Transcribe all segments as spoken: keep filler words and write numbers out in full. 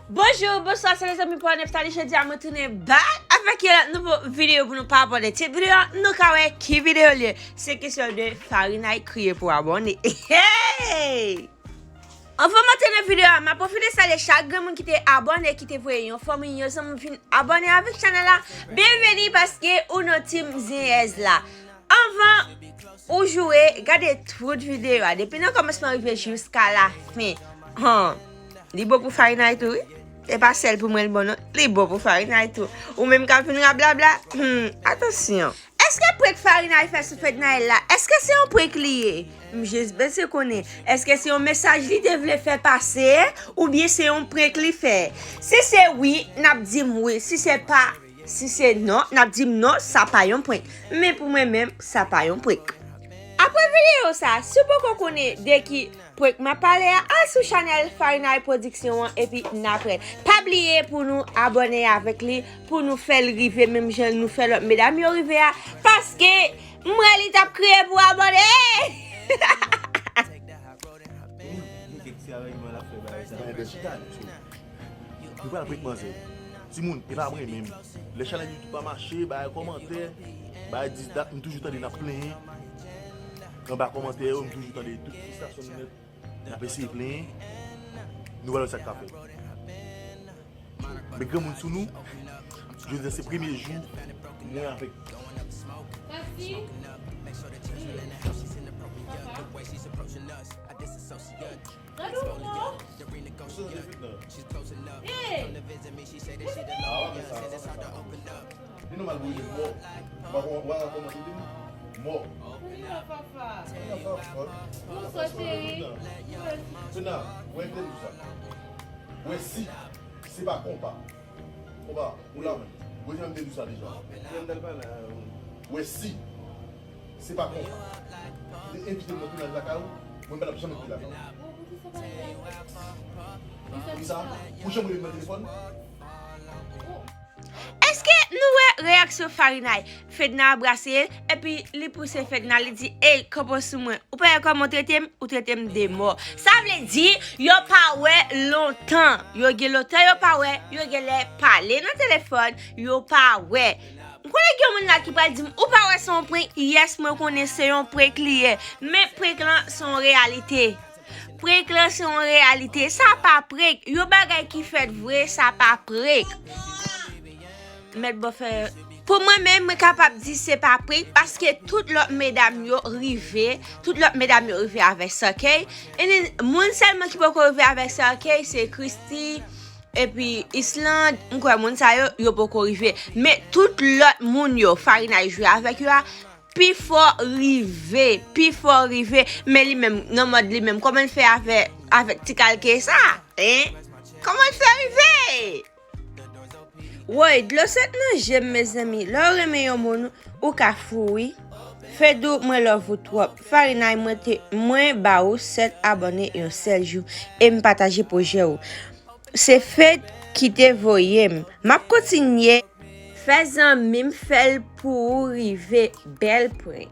Bonjou, bonswa, se lezanmi pa w Nephtalie. Jodi a mwen tounen back avèk yon lòt nouvo videyo pou nou pa abòne. Tit videyo a, nou ka wè ki videyo l ye. Se kesyon de Farinay kriye pou abòne. Hey! Anvan m antre nan videyo a, m ap pwofite salye chak grenn moun ki te abòne, ki te voye yon fanmi, yon zanmi vin abòne avèk chanèl la. Byenveni paske ou nan team Zenyèz la. Anvan ou joure, gade tout videyo a, depi nan kòmansman rive jiska lafen. Han, li bon pou Farinay tou, wi. E pa sèl pou mwen l bon, non. Li bon pou Farinay tou. Ou menm k ap vin rablabla, hmm, atansyon. Èske prank Farinay fè sou Fednaelle la, èske se yon prank li ye? M jis bezwen konnen, èske se yon mesaj li te vle fè pase, oubyen se yon prank li fè? Si se wi, n ap di m wi. Si se pa, si se non, n ap di m non, sa pa yon prank. Men pou mwen menm, sa pa yon prank. Apre videyo sa, si w poko konnen de ki prank m ap pale a, al sou chanèl Farinay Production an epi n ap wè. Pa bliye pou nou abòne avèk li, pou nou fè l rive menm jan nou fè lòt medam yo rive a, paske m wè li t ap kriye pou abòne. Ou pral prank manzè. Timoun, e pa mwen menm. Lè chanèl YouTube pa mache, bay kòmantè, bay dis dat, m toujou tande n ap plenyen. Anba kòmantè yo, m toujou tande tout fristrasyon nou nèt. N ap eseye plenyen. Nou pa wè sa k ka fèt. Met granmoun sou nou. Jodi a se premye jou mwen avèk. Gade w mò. Hey! Li nòmal pou li mò. Ou pa konn, ou pa konn kòman li vin mò. Ou vin la, papa. Ou la, papa. Bonswa, cheri. Fedna, wè, m te di sa. Wè, si se pa konpa. Konpa, ou la menm. Wè, m te di sa deja. Wè, si se pa konpa. Ou te envite m nan tounaj lakay ou, mwen pa t ap janm ret lakay ou. Poukisa? Pou jan mwen ret nan telefòn? Èske nou wè reyaksyon Farinay? Fedna abrase l, epi li pouse Fedna, li di, "Ey, kanpe sou mwen. Ou pa wè kòman w trete m? Ou trete m de mò." Sa vle di, yo pa wè lontan. Yo gen lontan yo pa wè, yo genlè pale nan telefòn, yo pa wè. M konnen gen yon moun la ki pral di m, "Ou pa wè se yon prank?" Yes, mwen konnen se yon prank li ye. Men prank lan se yon reyalite. Prank lan se yon reyalite. Sa pa prank. Yon bagay ki fèt vre, sa pa prank. Mèt bò fè. Pou mwen menm, mwen kapab di se pa prank paske tout lòt medam yo rive, tout lòt medam yo rive avèk Sankey. E ni moun sèlman ki poko rive avèk Sankey, se Christie, epi Islande, m kwè moun sa yo, yo poko rive. Men tout lòt moun yo, Farinay jwe avèk yo a, pifò rive, pifò rive. Men li menm, nan mòd li menm, kòman l fè avè, avèk ti kalke sa? Hein? Kòman l fè rive? Woy, dlo sot nan je m, mezanmi. Lè w renmen yon moun, ou ka fou, wi. Fedou, mwen love ou twòp. Farinay, mwen te, mwen ba ou sèt abòne yon sèl jou. E m pataje pwojè w. Se Fed ki te voye m. M ap kontinye. Fè zanmi m fè l pou ou rive. Bèl prank.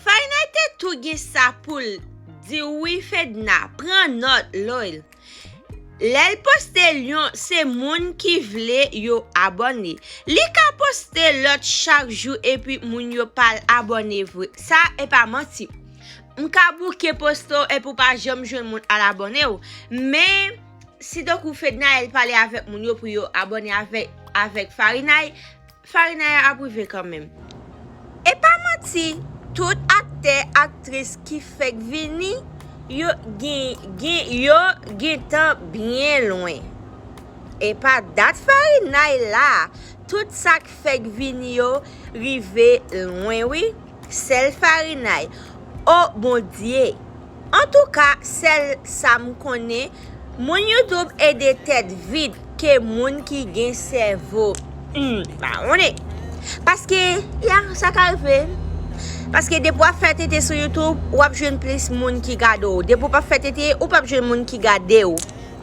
Farinay te tou gen sa pou l di wi Fedna, pran nòt, lol. Lè l poste l yon, se moun ki vle yo abòne. Li ka poste lòt chak jou epi moun yo pa al abòne vre. Sa e pa manti. M ka bouke poste w epi w pa janm jwenn moun al abòne w. Men, si tankou Fednaelle pale avèk moun yo pou yo abòne avèk, avèk Farinay, Farinay ap rive kanmenm. E pa manti, tout aktè, aktris ki fèk vini, yo gen, gen, yo gentan byen lwen. E pa dat Farinay la, tout sa k fèk vini yo rive lwen wi. Sèl Farinay. O Bondye! Antouka, sèl sa m konnen, moun YouTube ede tèt vid ke moun ki gen sèvo. Hmm, pa konnen. Paske, ya, sa ka rive. Paske depi w ap fè tete sou YouTube, w ap jwenn plis moun ki gade w. Depi w p ap fè tete, ou p ap jwenn moun ki gade w.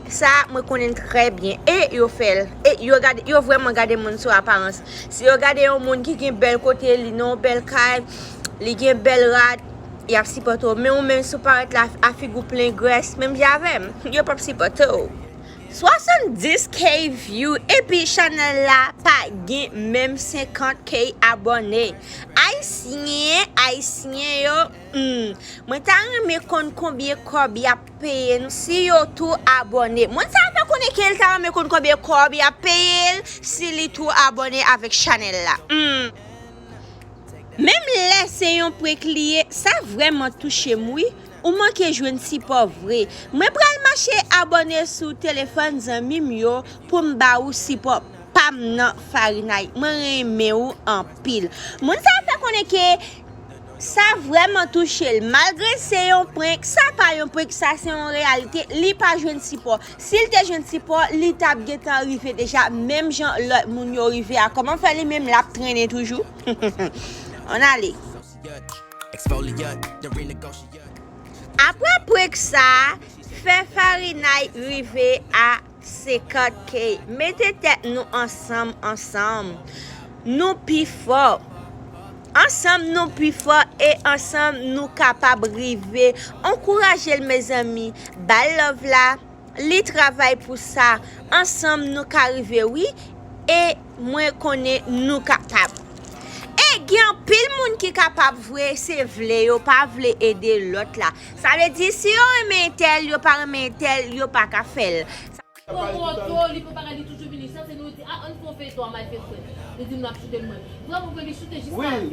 Sa, mwen konnen l trè byen. E yo fè l. E yo gade, yo vrèman gade moun sou aparans. Si yo gade yon moun ki gen bèl kote, li nan yon bèl kay, li gen bèl rad, y ap sipòte w. Men ou menm, si w parèt la a figi w plen grès, menm jan avè m, yo p ap sipòte w. Swasanndis K view epi chanèl la pa gen menm senkant K abòne. Ayisyen, ayisyen yo, hmm, mwen ta renmen konn konbyen kòb y ap peye nou si yo tou abòne. Moun sa fè konnen ke l ta renmen konn konbyen kòb y ap peye l si li tou abòne avèk chanèl la. Hmm. Menm lè se yon prank li ye, sa vrèman touche m wi. Ou manke jwenn sipò vre. Mwen pral mache abòne sou telefòn zanmi m yo pou m ba ou sipò pa m nan Farinay. Mwen renmen ou anpil. Moun sa fè konnen ke sa vrèman touche l. Malgre se yon prank, sa pa yon prank, sa se yon reyalite. Li pa jwenn sipò. Si l te jwenn sipò, li t ap gentan rive deja, menm jan lòt moun yo rive a. Kòman fè li menm l ap trennen toujou? Ann ale. Apre prank sa, fè Farinay rive a senkant K. Mete tèt nou ansanm, ansanm. Nou pi fò. Ansanm nou pi fò e ansanm nou kapab rive. Ankouraje l, mezanmi. Ba l love la. Li travay pou sa. Ansanm nou ka rive wi. E mwen konnen nou kapab. E gen anpil moun ki kapab vre, se vle yo pa vle ede lòt la. Sa vle di si yo renmen entèl, yo pa renmen entèl, yo pa ka fè l. Pran moto, li pran bagay, li toujou vini. Sa se nou di, ah, ann fè yon feyton a Mike Fred. Li di m l ap choute mwen. Vrèman vre, li choute jiska lafen,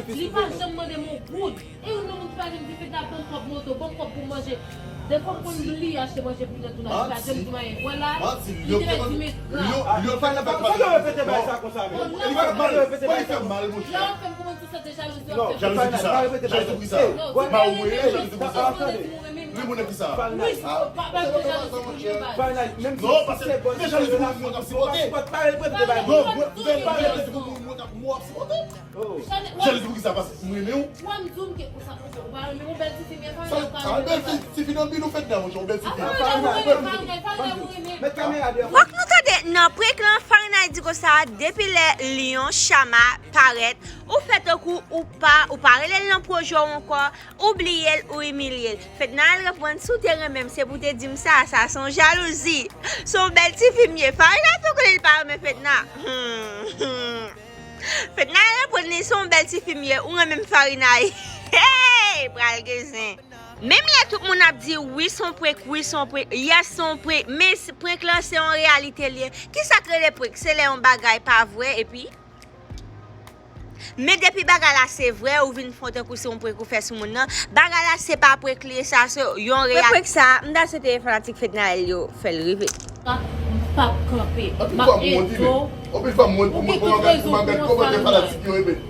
epi li pa janm mande m yon goud. E youn nan moun ki pa janm di Fedna ban m kòb moto, ban m kòb pou manje. Dèfwa m konn li achte manje pou li nan tounaj, li pa janm di m anyen. Vwala, li te mèt di m e gra. Li fè nan fè mal. Sa yo repete bagay sa konsa menm. Li fè mal, li fè mal, monchè. Lè w ap fè m konprann sou sa te jalouzi w ap fè. Jalouzi ki sa? Jalouzi pou ki sa? Ba ou mwen, jalouzi pou ki sa? Li moun ki sa? Wi, pa pa te jalouzi pou mwen ba. Non, paske te jalouzi pou moun k ap sipòte. Non, mwen te jalouzi pou moun k ap sipòte. Jalouzi pou ki sa? Paske m renmen w. Wè m di w m ke ou sa, ou pa renmen m, ou bèl tifi, men Farinay ou pa renmen m. Sa bèl tifi nan bi nou fèt nan, monchè, ou bèl tifi. Farinay ou renmen, Farinay ou renmen. Fòk nou tande nan prank lan, Farinay di konsa, depi lè Lion Chama parèt, ou fè tankou ou pa, ou pa rele l nan pwojè w ankò, ou bliye l, ou imilye l. Fedna al reponn, si w te renmen m, se pou w te di m sa, sa se yon jalouzi. Se yon bèl tifi m ye. Farinay fè konnen li pa renmen Fedna. Hmm, hmm. Fedna reponn li, se yon bèl tifi m ye, ou renmen m Farinay. Hey, pral gen zen. Menm lè tout moun ap di wi se yon prank, wi se yon prank, yes se yon prank, men prank lan se yon reyalite li ye. Kisa k rele prank? Se lè yon bagay pa vre epi. Men depi bagay la se vre, ou vin fè tankou se yon prank ou fè sou moun nan. Bagay la se pa prank li ye, sa se yon reyalite. Prank sa, m ta swete fanatik Fednaelle yo fè l rive. M p ap kanpe. M ap ede w. Anpil fwa m wont pou mwen, pou m ap gad kòmantè fanatik yo, e ben.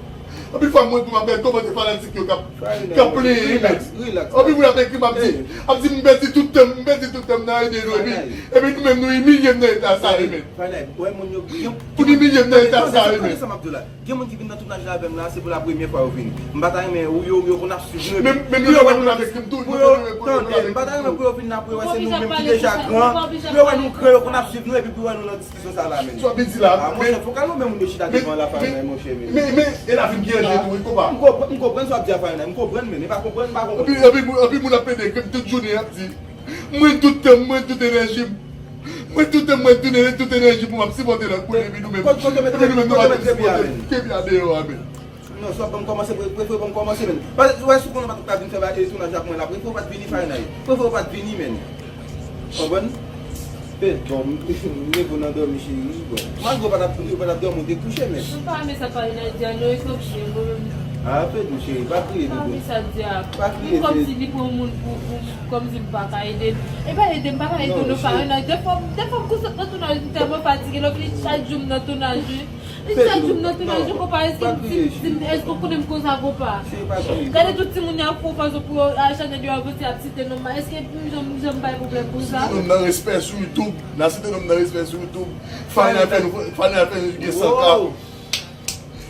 Anpil fwa m wont pou m ap gad kòmantè fanatik yo k ap, k ap plenyen, e ben. Anpil moun ap ekri m ap di, ap di m pèdi tout tan m, m pèdi tout tan m nan ede nou, epi, epi nou menm nou imilye m nan eta sa, e ben. Pou nou imilye m nan eta sa, e ben. Gen moun ki vin nan tounaj la avè m la, se pou la premyè fwa yo vini. M pa ta renmen, ou yo, yo konn ap swiv nou, epi pou yo wè nou, tande, m pa ta renmen pou yo vin la, pou yo wè se nou menm ki deja gran, pou yo wè nou gran, yo konn ap swiv nou, epi pou yo wè nou nan diskisyon sa la menm. Sa w ap di la, a, monchè, fokal ou menm moun yo chita devan la, Farinay, monchè, men. Men, men, e la vin gen anje tou, wi, konpa. M konprann, m konprann sa w ap di a, Farinay, m konprann, men, e pa konprann, m pa konprann. Anpil, anpil moun, anpil moun ap plede ekri m tout jounen, ap di, mwen tout tan m, mwen tout enèji m. Mwen tout tan m, mwen tout, tout enèji pou m ap sipòte lòt moun, epi nou menm, epi nou menm nou pa vle sipòte. Ke pye a deyò a, men. Non, si w ap ban m kòmanse, pre-, prefere ban m kòmanse, men. Paske, ou wè, si w konnen w pa t ap ka vin fè bagay, tounaj la ak mwen la, prefere w pa t vini, Farinay. Prefere w pa t vini, men. Konprann? Pèt, bon, m leve w nan dòmi, cheri, bon. Malgre w pa t ap, w pa t ap dòmi, w te kouche, men. Mwen pa renmen sa Farinay di a, non, e konprann, mwen menm. A, Fedou, cheri, pa kriye, Fedou. Pa renmen sa di a. Pa kriye, Fedou. Kòmsi li pran moun pou, pou, kòmsi m pa ka ede l. E pa ede m, pa ka ede w, non, Farinay. Dèfwa, dèfwa m konsantre nan tounaj, m tèlman fatige, lè w vini chak jou m nan tounaj, wi. Chak jou m nan tounaj, wi, konpa, èske m di, di m, èske w konnen m konsa, konpa? Gade tout timoun yo ap fè yon fason pou yo, a, chanèl yo avanse, ap site non m, èske m janm, janm bay pwoblèm konsa? Site non m nan respè sou YouTube. N a site non m nan respè sou YouTube. Farinay fè nou, Farinay fè nou gen san ka.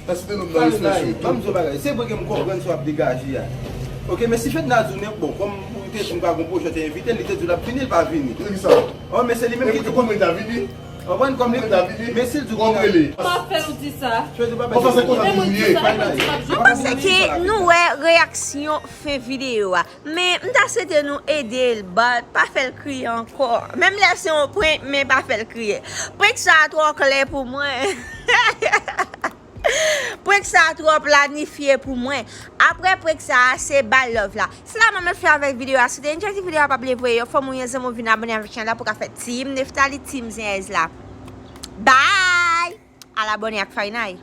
N a site non m nan respè sou YouTube. Ban m di yon bagay. Se vre ke m konprann sa w ap degaje a. Oke, men si Fedna di w, men bon, kòm ou te di m pa gon pwojè, te envite l, li te di w l ap vini, l pa vini. Ki sa? Oh, men se li menm ki di w. Pou mwen ta vini. Konprann kòm li la vini. Men si l di w konn rele. M ap fè l ou di sa. Konsa se konsa pou nou ye. Mwen panse ke nou wè reyaksyon fen videyo a. Men m ta swete nou ede l, but pa fè l kriye ankò. Menm lè se yon prank, men pa fè l kriye. Prank sa a twò klè pou mwen. Prank sa a twò planifye pou mwen. Apre prank sa a, se bay love la. Se la mwen mèt fè avèk videyo a. Si w te enjoy ti videyo a, pa bliye voye yon fanmi ou yon zanmi w vin abòne avèk chanèl la pou w ka fè Team Nephtalie, Team Zenyèz la. Bye! Al abòne ak Fainay.